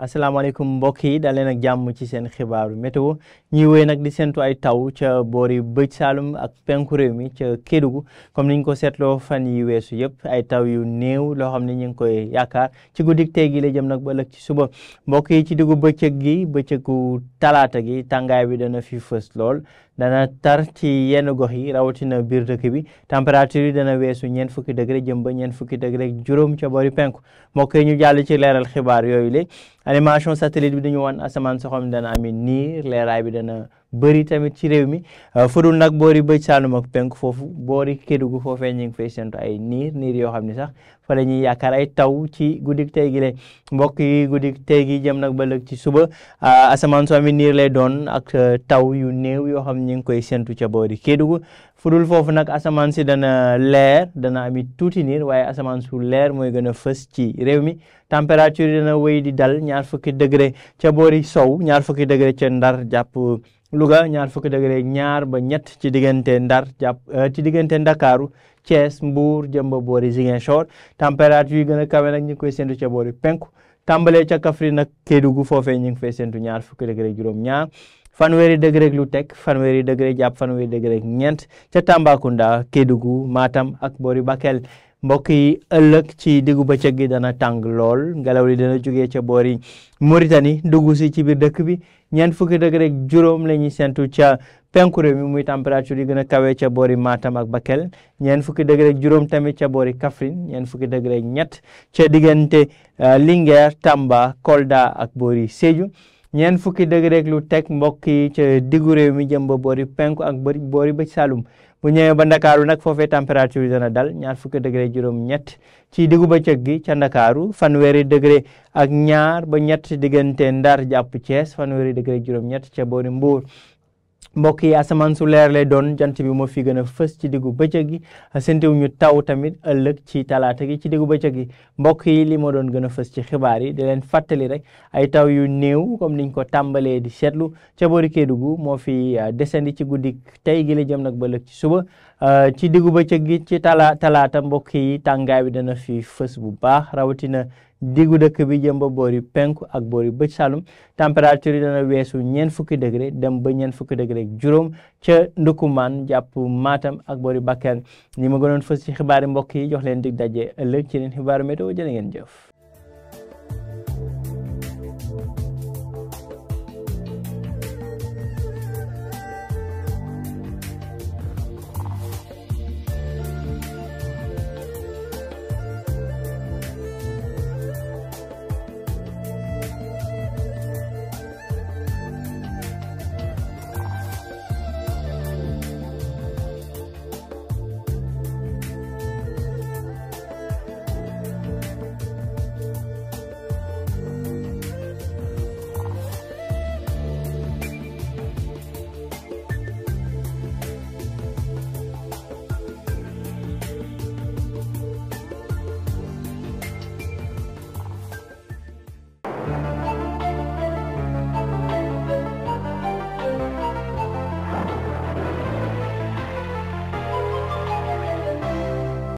asalaamaaleykum mbokk yi daleen ak jàmm ci seen xibaaru météo ñuy wéy nag di séntu ay taw ca boori bëj Saalum ak penku réew mi ca Kédougou comme niñ ko seetloo fan yi weesu yëpp ay taw yu néew loo xam ne ñu ngi koy yaakaar ci guddik tey gi la jëm nag ba ëllëg ci suba mbokk yi ci diggu bëccëg gi bëccëgu talaata gi tàngaay bi dana fi fës lool dana tar ci yenn gox yi rawatina biir dëkk bi température yi dana weesu ñeent fukki degré jëm ba ñeent fukki degré juróom ca boori penku mbokk yi ñu jàll ci leeral xibaar yooyu le animation satellite bi dañu wan asamaan soo xam ne dana ami niir leeraay bi dana bëri tamit ci réew mi fudul nag boori bëj Saalum ak penku foofu boori Kédougou foofee ñu ngi fay séntu ay niir yoo xam ne sax fa la ñuy yaakaar ay taw ci guddik tey gi le mbokk yi guddik tey gi jëm nag ba ëllëg ci suba asamaan soo ami niir lay doon ak taw yu néew yoo xam ne ñu ngi koy séntu ca boori Kédougou fudul foofu nag asamaan si dana leer dana ami tuuti niir waaye asamaan su leer mooy gën a fës ci réew mi température yi dana wéy di dal ñaar fukki degré ca boori sow ñaar fukki degré ca Ndar jàpp Louga ñaar fukki degré ñaar ba ñett ci diggante Ndar jàpp ci diggante Ndakaaru Thiès Mbour jëmba boori Ziguinchor température yi gën a kawe nag ñu ngi koy séntu ca boori penku tàmbalee ca Kaffrine nag Kédougou foofee ñu ngi fay séntu ñaar fukki degré juróom ñaar fanweeri degré lu teg fanweeri degré jàpp fanweeri degré ñeent ca Tambacounda Kédougou Matam ak boori Bakel mbokk yi ëllëg ci diggu bëccëg gi dana tàng lool ngelaw li dana jógee ca boori Mauritanie dugg si ci biir dëkk bi ñeent fukki degré juróom la ñuy séntu ca penku réew mi muy température yi gën a kawe ca boori Matam ak Bakel ñeent fukki degré juróom tamit ca boori Kaffrine ñeent fukki degré ñett ca diggante Linguère Tamba Kolda ak boori Sédhiou ñeent fukki degré lu teg mbokk yi ca diggu réew mi jëm ba boori penku ak boori bëj Saalum bu ñëwee ba Ndakaaru nag foofee température yi dana dal ñaar fukki degré juróom ñett ci diggu bëccëg gi ca Ndakaaru fanweeri degré ak ñaar ba ñett diggante Ndar jàpp Thiès fanweeri degré juróom ñett ca boori Mbuur mbokk yi asamaan su leer lay doon jant bi moo fi gën a fës ci diggu bëccëg gi séntuwu ñu taw tamit ëllëg ci talaata gi ci diggu bëccëg gi mbokk yi li moo doon gën a fës ci xibaar yi di leen fàttali rek ay taw yu néew comme niñ ko tàmbalee di seetlu ca boori Kédougou moo fi desandi ci guddi tey gi la jëm nag ba ëllëg ci suba ci diggu bëccëg gi ci talaata mbokk yi tàngaay bi dana fi fës bu baax rawatina diggu dëkk bi jëm ba boori penku ak boori bëj Saalum température yi dana weesu ñeent fukki degré dem ba ñeent fukki degré juróom ca Ndukumaan jàpp Matam ak boori Bakel ni ma gënoon fës ci xibaari mbokk yi jox leen dig daje ëllëg ci leen xibaaru météo jërë ngeen jëf